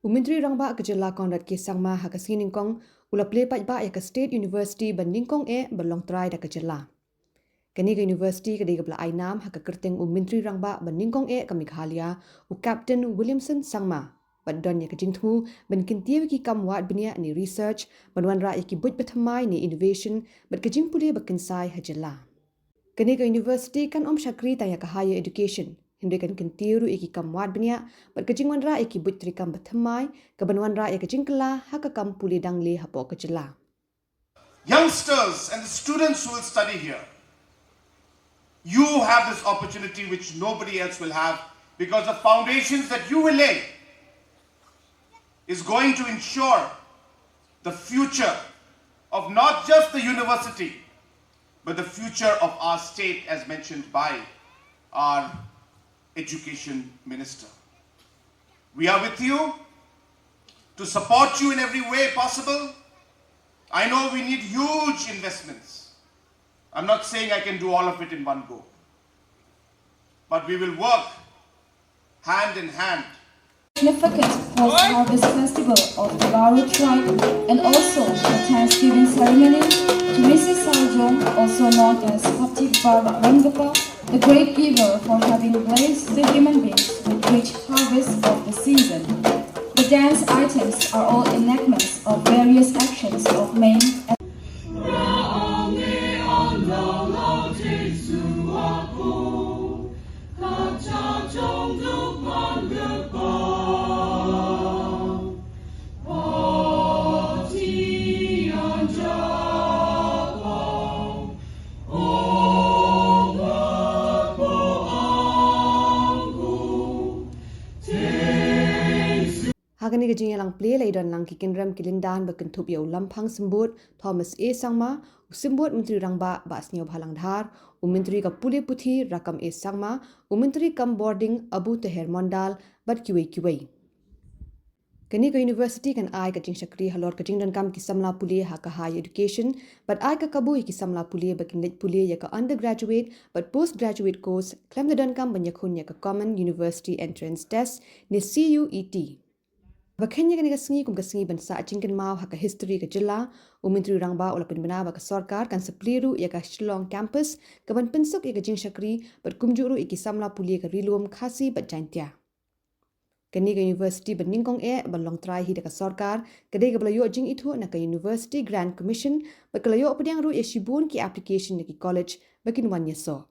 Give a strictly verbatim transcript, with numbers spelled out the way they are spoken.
U Myntri Rangbah ka Jylla Conrad K Sangma ha ka sngi nyngkong u la plie paidbah ïa ka State University ba nyngkong eh ba long trai da ka Jylla. Kane ka University ka dei kaba la ai nam ha ka kyrteng u Myntri Rangbah ba nyngkong eh ka Meghalaya, u Captain Williamson Sangma, bad don ïa ka jingthmu ban kyntiew ïa ki kam wad bniah ne research, ban wanrah ïa ki buit bathymmai ne innovation, bad ka jingpule ba kynsai ha Jylla. Kane ka University kan ym shakri tang ïa ka higher education, hynrei kan kyntiew ruh ïa ki kam wad bniah, bad ka jingwanrah ïa ki buit treikam bathymmai, kaban wanrah ïa ka jingkylla ha ka kam pule dangle hapoh ka Jylla. Youngsters and the students who will study here, you have this opportunity which nobody else will have, because the foundations that you will lay is going to ensure the future of not just the university, but the future of our state, as mentioned by our education minister. We are with you to support you in every way possible. I know we need huge investments. I'm not saying I can do all of it in one go, but we will work hand in hand. Significant post-harvest festival of the Garo tribe and also the Thanksgiving ceremony to Missus Saljong, also known as Pati Baba Rangapa, the great giver, for having blessed the human beings with rich harvest of the season. The dance items are all enactments of various actions of main Ha kane ka jingïalang plie la ïadon lang ki kynrem ki lyndan ba kynthup ïa u Lamphang Symbud Thomas A Sangma, u Symbud Myntri Rangbah Bah Sniawbhalang Dhar, u Myntri ka Pule Puthi Rakkam A Sangma, u Myntri kam bording Abu Taher Mondal, bad kiwei kiwei. Kane ka University kan ai ka jingshakri halor ka jingdonkam ki samla pule ha ka higher education, bad ai ka kabu ïa ki samla pule ba kin leit pule ïa ka undergraduate bad postgraduate course khlem da donkam ban ïakhun ïa ka Common University Entrance Test ne C U E T. Ba khein ïa kane ka sngi kum ka sngi ban sah jingkynmaw ha ka history ka Jylla, u Myntri Rangbah u la pynbna ba ka sorkar kan sa plie ruh ïa ka Shillong campus kaban pynsuk ïa ka jingshakri bad kumjuh ruh ïa ki samla pule ka Ri Lum, Khasi bad Jaiñtia. Kane ka University ba nyngkong eh ba long trai hi da ka sorkar ka dei kaba la ïoh jingithuh na ka University Grant Commission bad ka la ïoh pdiang ruh ïa shibun ki application na ki college ba kin wan ïasoh.